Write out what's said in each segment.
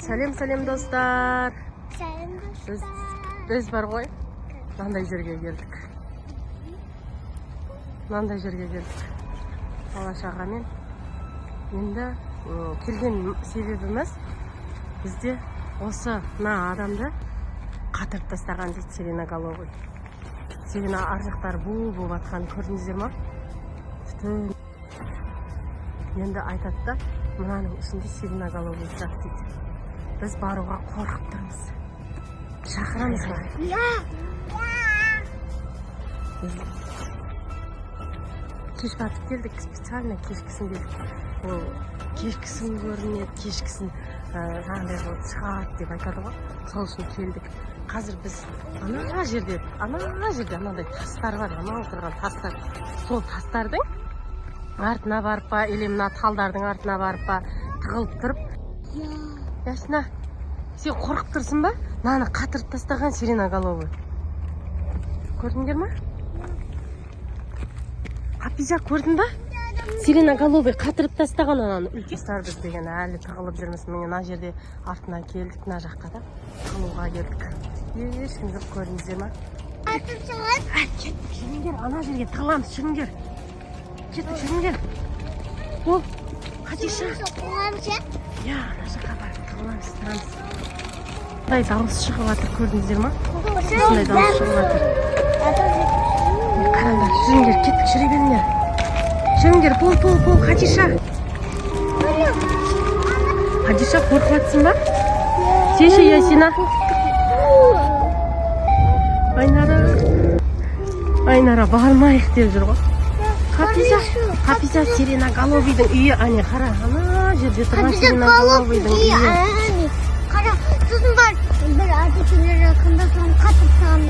Сәлем, сәлем, достар! Сәлем, Біз, достар. біз бар ғой, мынандай жерге келдік. Мынандай жерге келдік. Бала шағамен. Енді келген себебіміз, бізде осы мына адамды қатырып тастаған дейді сиреноголовый. Сирена ар жақтары бу болып жатқанын көрдіңіздер ма? Түтін. Енді айтады да, мынаның ішінде сиреноголовый тұрады дейді. Біз баруға қорқып тұрмыз. Шақырамыз ба? Я. Біз кеш батып келдік, специально кешкісін келдік. Ол кешкісін көрінеді, кешкісін жаңағыдай болып шығады деп айтады ғой. Сол үшін келдік. Қазір біз ана жерде анандай тастар бар, анау тұрған тастар. Сол тастардың артына барып па, или мына талдардың артына барып па, тығылып тұрып. Я. Ясина, сен қорқып тұрсың ба? Мынаны қатырып тастаған сиреноголовый. Көрдіңдер ма? Хафиза, көрдің ба? Сиреноголовый қатырып тастаған ананы. Үлкен біз деген әлі тығылып жүрміз. Міне, мына жерде артына келдік, мына жаққа да тығылуға келдік. Ешкім жоқ, көрдіңіздер ма? Атып шығады. Ә, кеттік, жүріңдер, ана жерге тығыламыз, жүріңдер. Кеттік, жүріңдер. Бол, Хадиша. Қуамшы. Иә, ана жаққа барып тығыламыз, тұрамыз. Мындай дауыс шығып жатыр, көрдіңіздер ма? Осындай дауыс шығып жатыр. Міне, қараңдар, жүріңдер, кеттік, жүре беріңдер. Жүріңдер, пол, пол, пол, Хадиша. Хадиша, қорқып жатсың ба? Сен ше, Ясина? Айнара. Айнара, бармайық деп жүр ғой. Хафиза, Хафиза, сиреноголовыйдың үйі, әне, қара, ана жерде тұрған сиреноголовыйдың үйі. Қара, сосын бар бір аты келе жатқанда соны қатып тастаған.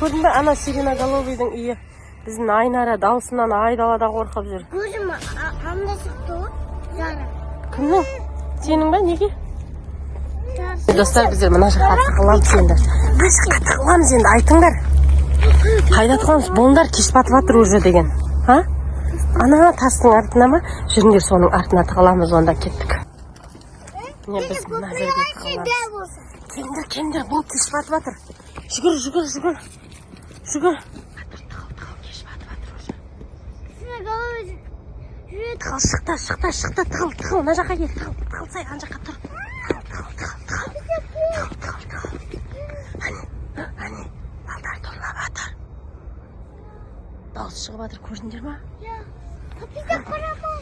Көрдің бе, ана сиреноголовыйдың үйі. Біздің Айнара дауысынан айдалада қорқып жүр. Көзім анда шықты ғой. Жара. Кімнің? Сенің ба? Неге? Достар, біздер мына жаққа тығыламыз енді. Қай жаққа тығыламыз енді, айтыңдар. Қайда тығыламыз? Болыңдар, кеш батып жатыр уже деген. А? Ана тастың артына ма? Жүріңдер, соның артына тығыламыз онда, кеттік. Міне, біз мына жерге тығыламыз. Келіңдер, келіңдер, бол, кеш батып жатыр. Жүгір, жүгір, жүгір. Жүгір. Тығыл, тығыл, кеш батып жатыр уже. Тығыл, шық та, шық та, шық та, тығыл, тығыл, мына жаққа кел, тығыл, тығылсай, ана жаққа тұр. Тығыл, тығыл, тығыл, тығыл. Тығыл, тығыл, тығыл. Әне, әне, балдар торлап жатыр. Дауыс шығып жатыр, көрдіңдер ма? Хафиза, қарама.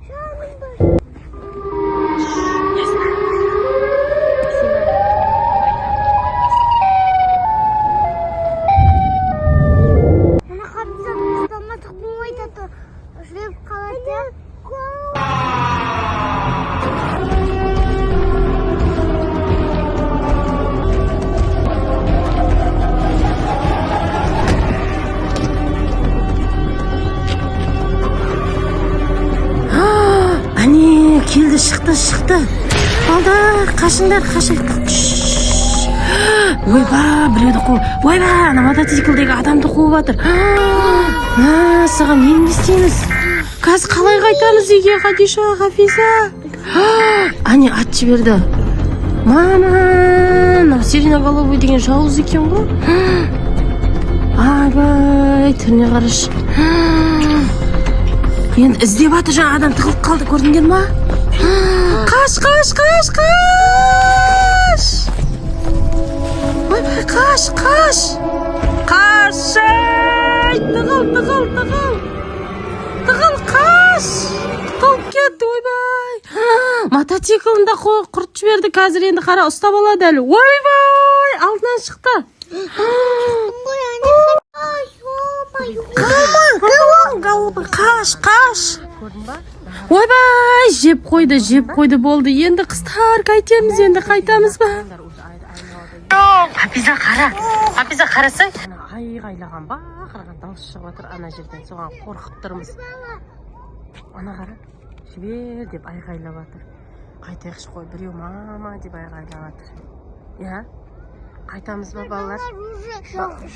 Жаным бар. Ясина. Ясина. Ана Хафиза ұстамасақ болмайды, а то жүріп қалады. Әне, келді, шықты, шықты. Балдар, қашыңдар, қашайық. Шш. Ойба, біреуді қуып. Ойба, ана мотоциклдегі адамды қуып жатыр. Мә, саған енді не істейміз? Қазір қалай қайтамыз үйге, Хадиша, Хафиза? Әне, ат жіберді. Мама, мынау сиреноголовый деген жауыз екен ғой. Айбай, түріне қарашы. Енді іздеп жатыр, жаңа адам тығылып қалды, көрдіңдер ма? Қаш, қаш, қаш, қаш! Ойбай, қаш, қаш! Қаш! Ай, тығыл, тығыл, тығыл! Тығыл, қаш! Құтылып кетті, ойбай! Мотоциклін да құртып жіберді, қазір енді қара, ұстап алады әлі. Ойбай, алдынан шықты. Ой, ане, ай, ё-моё. Голубый, қаш, қаш! Көрдің ба? Ойбай, жеп қойды, жеп қойды, болды. Енді, қыздар, қайтеміз енді, қайтамыз ба? Хафиза, қара. Хафиза, қарасай. Айғайлаған, бақырған дауыс шығып жатыр ана жерден. Соған қорқып тұрмыз. Ана қара, жібер деп айғайлап жатыр. Қайтайықшы қой, біреу мама деп айғайлап жатыр. Иә? Қайтамыз ба, балалар? Уже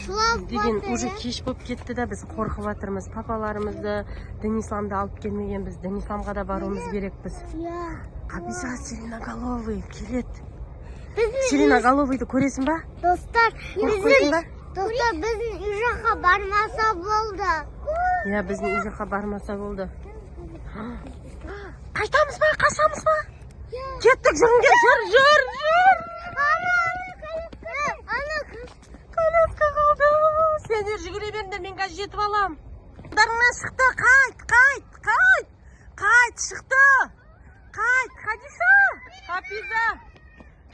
шулап Деген жатыр, уже иә? Кеш болып кетті да, біз қорқып жатырмыз. Папаларымызды, дін исламды алып келмегенбіз. Дін исламға да баруымыз керекпіз. Иә. Қапиза, сиреноголовый келеді. Біздің Сиреноголовыйды көресің ба? Достар, Көресің ба? Біздің, достар, біздің үй жаққа бармаса болды. Иә, біздің үй жаққа бармаса болды. Қайтамыз ба, қашамыз ба? Кеттік, жүріңдер, жүр, жүр, жүр. Ана, ана, Коляска қалды. Сендер жүгіре беріңдер, мен қазір жетіп алам. Қолдарыңнан шықты, қайт, қайт, қайт. Қайт, шықты. Қайт, Хадиша. Хафиза.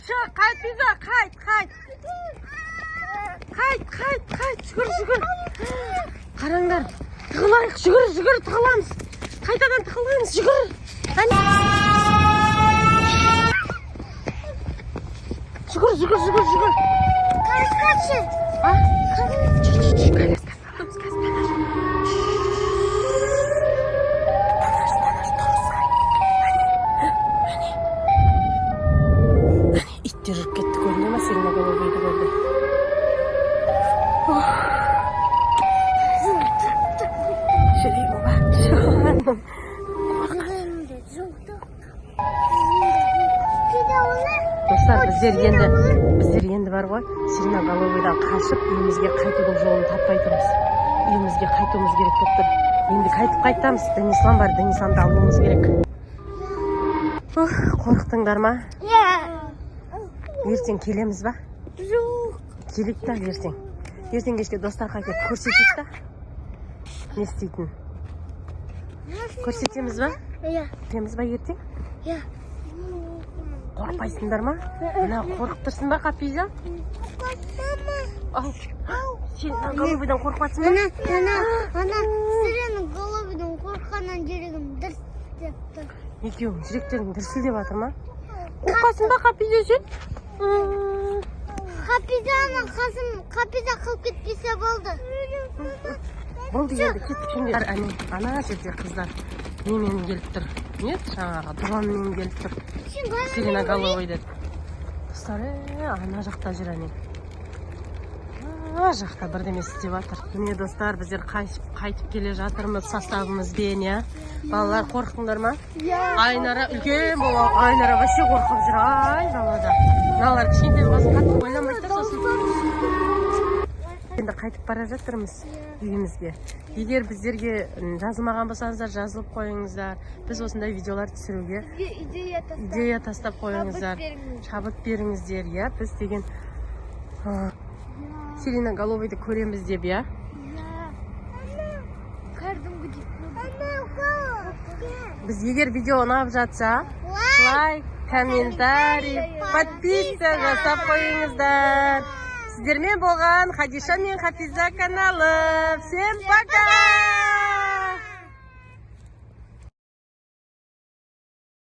Шық, қайт, Физа, қайт, қайт. Қайт, қайт, қайт, жүгір, жүгір. Қараңдар, тығылайық, жүгір, жүгір, тығыламыз. Қайтадан тығыламыз, жүгір. Әне. Жүгір, жүгір, жүгір, жүгір. Қашқашы. А? Жүр, жүр, жүр, коляска саламыз қазір, Танаш. Танаш, Танаш, тұрсай. Әне, әне. Әне, иттер жүріп кетті, көріне ма? Сиреноголовыйды көрді. Ох. Жүрегім бар. Жаным. Жүгіріңдер. Достар, біздер енді бар ғой, сиреноголовыйдан қашып үйімізге қайтудың жолын таппай тұрмыз. Үйімізге қайтуымыз керек болып тұр. Енді қайтып қайтамыз? Дінислам бар, Дінисламды алуымыз керек. Ух, қорықтыңдар ма? Иә. Ертең келеміз ба? Жоқ. Келейік та ертең. Ертең кешке достарға келіп көрсетейік та, не істейтінін көрсетеміз ба? Иә. Келеміз ба ертең? Иә. Қорықпайсыңдар ма? Мына қорқып тұрсың ба, Хафиза? Ау, сиреноголовыйдан қорқып жатсың ба? Ана, ана, ана, сиреноголовыйдан қорыққаннан жүрегім дүрс деп тұр. Екеуің жүректерің дүрсілдеп жатыр ма? Қорқасың ба, Хафиза, сен? Хапизаны қасым, Хапиза қылып кетпесе болды. Болды, енді кеттік, жүріңдер. Әне, ана жерде қыздар немен келіп тұр, не еді, жаңағы дронмен келіп тұр. Сиреноголовый деді. Достар, ана жақта жүр, әне, ана жақта бірдеме істеп жатыр. Міне, достар, біздер қайтып келе жатырмыз составымызбен, иә. Балалар, қорықтыңдар ма? Иә. Айнара үлкен бола, Айнара вообще қорқып жүр. Ай, далада мыналар кішкентай болған, қатты ойнамайды да. Сосын енді қайтып бара жатырмыз үйімізге. Егер біздерге жазылмаған болсаңыздар, жазылып қойыңыздар. Біз осындай видеолар түсіруге Идея тастап. Идея тастап қойыңыздар. Шабыт беріңіз. Шабыт беріңіздер, иә. Біз деген сиреноголовыйды көреміз деп, иә. Кәдімгідей. Біз егер видео ұнап жатса, лайк, комментарий, подписка жасап қойыңыздар. Сіздермен болған Хадиша мен Хафиза каналы. Всем пока!